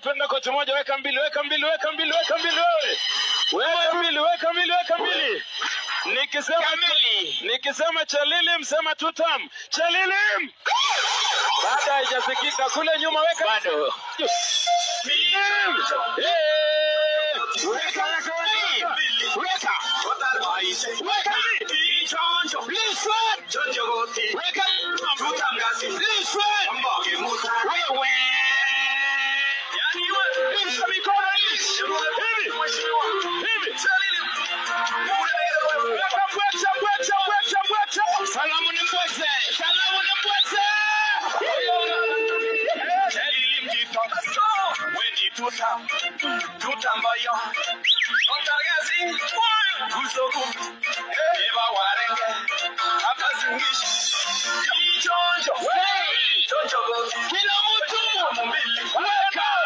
Napenda kocha moja, weka mbili, weka mbili, weka mbili, weka mbili wewe. Weka mbili, weka mbili, weka mbili. Nikisema Kamili. Nikisema Chelilim sema tutam. Chelilim. Baada haijasikika kule nyuma, weka Bado. Lim. Eh. Weka, weka, weka. Weka. Weka. Listen. Weka. Listen. Wewe. Rusha mikono hivi. Hivi. Hivi. Weka mbwecha, mbwecha, mbwecha, mbwecha. Salamu ni mbwese. Salamu ni mbwese. Kila mtu. Weka.